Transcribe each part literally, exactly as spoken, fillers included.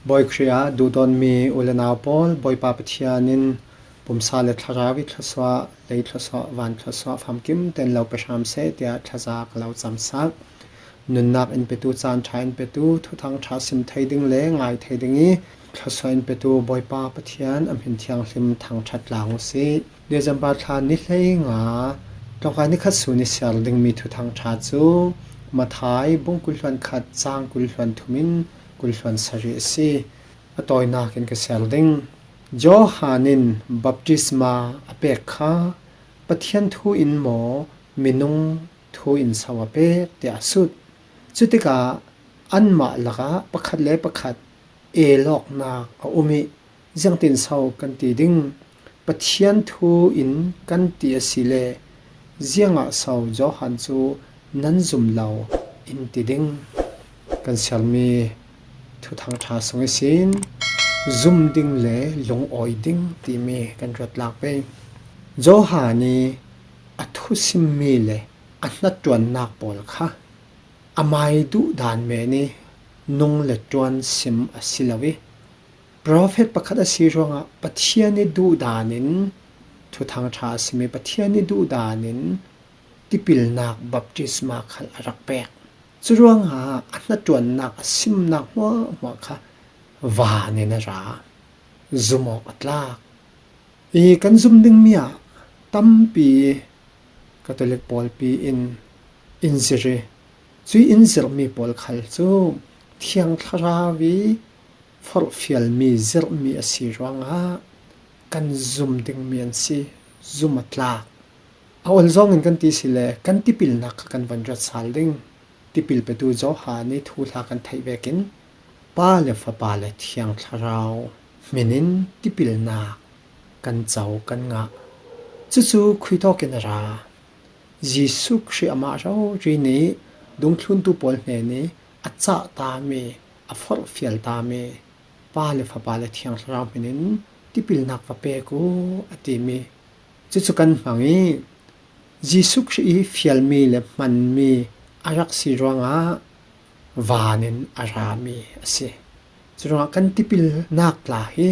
Bawi Khrih ah duhdawtmi u le nau pawl, Bawipa Pathian in pumsa le thlarau i thluasuah, lei thluasuah, van thluasuah famkim ten lo pe hram seh, tiah thlaza ka lo camsak. Nunnak in petu, caan ṭha in petu, thuthang ṭha sim thei ding le ngai thei ding i thluasuah in petu Bawipa Pathian a hmin thianghlim thangṭhat tlang u sih. December thla ni hleinga tlawngkai ni khat sun i siar dingmi thuthang ṭha cu Matthai bung kul hluan khat, cang kul hluan thum in kul hluan sarih a si. A tawinak in ka siar ding. Johan in baptisma a pek kha Pathian thu in maw, minung thu in so a pek, tiah a sut. Cutikah anmah lakah pakhat le pakhat el awknak a um i, ziangtin so kan ti ding? Pathian thu in kan ti asile, ziangah so Johan cu nan zum lo in ti ding? Kan siarmi thuthang ṭha sung ihsin zum ding le lungawi ding timi kan ruat lak pei. Johan i a thusimmi le a hnaṭuannak pawl kha amai duhdan men i nung le ṭuan sim a si lo i, profet pakhat a si ruangah Pathian i duhdan in thuthang ṭha a simi Pathian i duhdan in tipilnak baptisma khal a rak pek. Curuangah a hnaṭuannak a simnak hmuahhmuah kha van in a ra, zum awk a tlak. I kan zum dingmi ah tampi Catholic pawlpi in in zir i, cui in zirhmi pawl khal cu Thiang Thlarau i forhfialmi zirhmi a si ruangah kan zum dingmi an si, zum a tlak. A ol zawngin kan ti si le kan tipilnak kha kan van ruat sal ding. Tipil petu Johan i thuhla kan theih vekin Pa le Fapa le Thiang Thlarau hmin in tipilnak kan co kan ngah. Cucu khuitawk in a ra. Jesuh Khrih amah rori nih dungthluntu pawl hnen i a cah tami, a forhfial tami Pa le Fapa le Thiang Thlarau hmin in tipilnak va pek u a timi. Cucu kan hmang i Jesuh Khrih i fialmi le hmanmi a rak si ruangah van in a rami a si. Curuangah kan tipilnak tla hi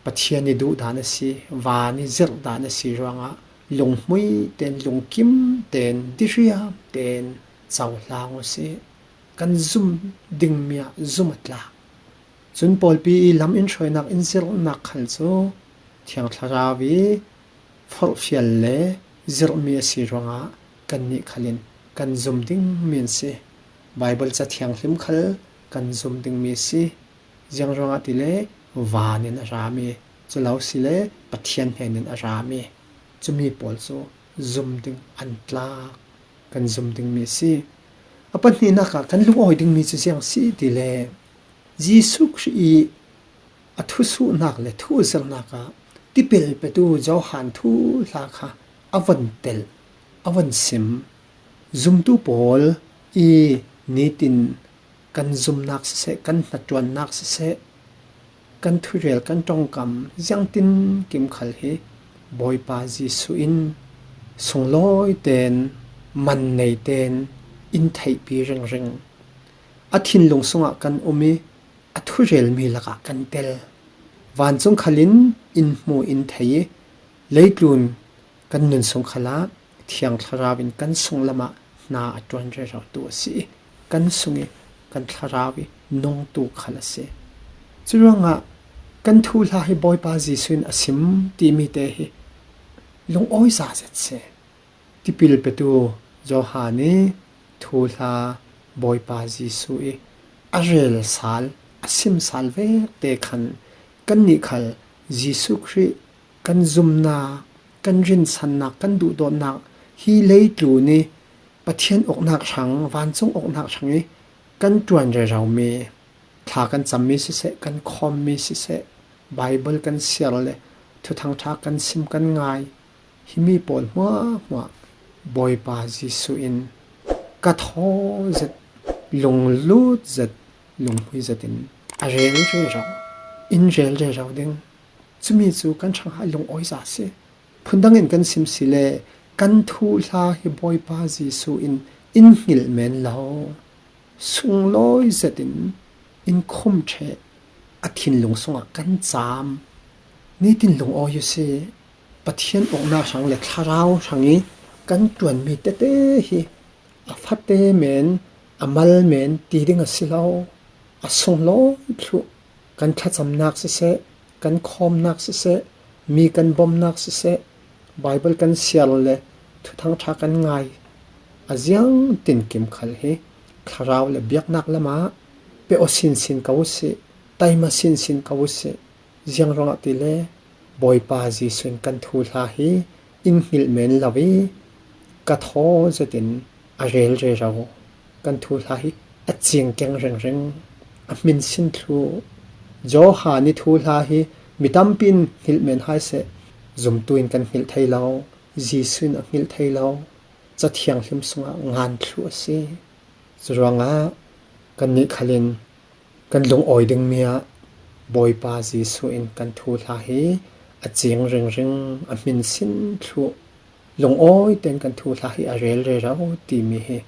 Pathian i duhdan a si, van i zirhdan a si ruangah lunghmui ten, lungkim ten, diriam ten cohlang u sih. Kan zum dingmi ah zum a tlak. Cun pawlpi i lam in hruainak in zirhnak khal cu Thiang Thlarau i forhfial le zirhmi a si ruangah kannih khal in kan zum dingmi an si. Baibal ca thianghlim khal kan zum dingmi a si. Ziang ruangah tile van in a rami, cu lo si le Pathian hnen in a rami, cumi pawl cu zum ding an tlak, kan zum dingmi a si. A pahnihnak ah kan lungawi dingmi cu ziang si tile, Jesuh Khrih i a thusuhnak le thu zirhnak ah tipil petu Johan thuhla kha a von telh, a von sim. Zumtu pawl i nitin kan zumnak siseh, kan hnaṭuannak siseh, kan thurel, kan ṭongkam, ziangtin kim khal hi Bawipa Jesuh in sunglawi ten, man nei ten in theihpi ringring. A thinlung sungah kan um i, a thurelmi lakah kan tel. Vancung khal in in hmu, in thei i, leitlun kan nun sung khalah Thiang Thlarau in kan sunglam ah hna a ṭuan rerotu a si i, kan sung i kan thlarau i nungtu khal a si. Curuangah kan thuhla hi Bawipa Jesuh in a sim timi te hi lungawi zazet si. Tipil petu Johan i thuhla Bawipa Jesuh i a rel sal, a sim sal vek te khan kannih khal Jesuh Khrih kan zumnak, kan rinsannak, kan duhdawtnak, hi leitlun i Pathian uknak hrang, vancung uknak hrang i kan ṭuan reromi, thla kan cammi siseh, kan khawmmi siseh, Baibal kan siar le thuthang ṭha kan sim, kan ngai, himi pawl hmuahhmuah Bawipa Jesuh in ka thaw zet, lunglut zet, lunghmui zet in a rel rero, in rel rero ding. Cumi cu kan hrangah lungawiza a si. Phundang in kan sim si le kan thuhla hi Bawipa Jesuh in in hngilh men lo. Sunglawi zetin in khum ṭheh, a thinlung sungah kan cam. Nitin lungawi uh si. Pathian ukna hrang le thlarau hrang i kan ṭuanmi tete hi a fate men, a mal men ti ding a si lo. A sunglawi thluh, kan thlacamnak siseh, kan khawmnak siseh, mi kan bomnak siseh, Baibal kan siar le Thuthang Ṭha kan ngai, a ziang tinkim khal hi thlarau le biaknak lamah pe aw sinsin ko u sih, taima sinsin ko u sih. Ziang ruangah tile Bawipa Jesuh in kan thuhla hi in hngilh men lo i ka thaw zetin a rel rero. Kan thuhla hi a ciing keng ringring, a hminsin thluh. Johan i thuhla hi mi tampi in hngilh men hai seh, zumtu in kan hngilh thei lo, Jesuh in a hngilh thei lo. Ca Thianghlim sungah ngan thluh a si. Curuangah kannih khalin kan lungawi dingmi ah Bawipa Jesuh in kan thuhla hi a ciing ringring, a hminsin thluh. Lungawi tein kan thuhla hi a rel rero timi hi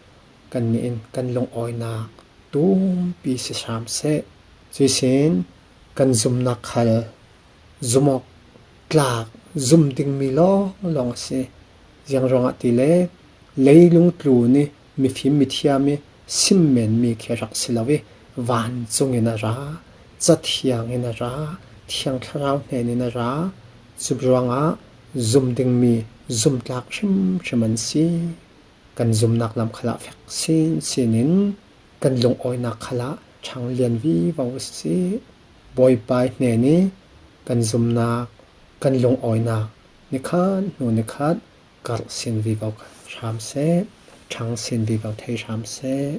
kannih in kan lungawinak tumpi si hram seh. Cuihsin kan zumnak khal zum awk, tlak, zum dingmi lawnglawng a si. Ziang ruangah tile leilung tlun i mifim mithiam i simmenmi khi a rak si lo i vancung in a ra, Ca Thiang in a ra, Thiang Thlarau hnen in a ra. Curuangah zum dingmi zumtlak hrimhrim an si. Kan zumnak lam khalah fek sinsin in kan lungawinak khalah ṭhang lian vivo u sih. Bawipa i hnen i kan zumnak, kan lungawinak nikhat hnu nikhat karh sin vivo hram seh, ṭhang sin vivo thei hram seh.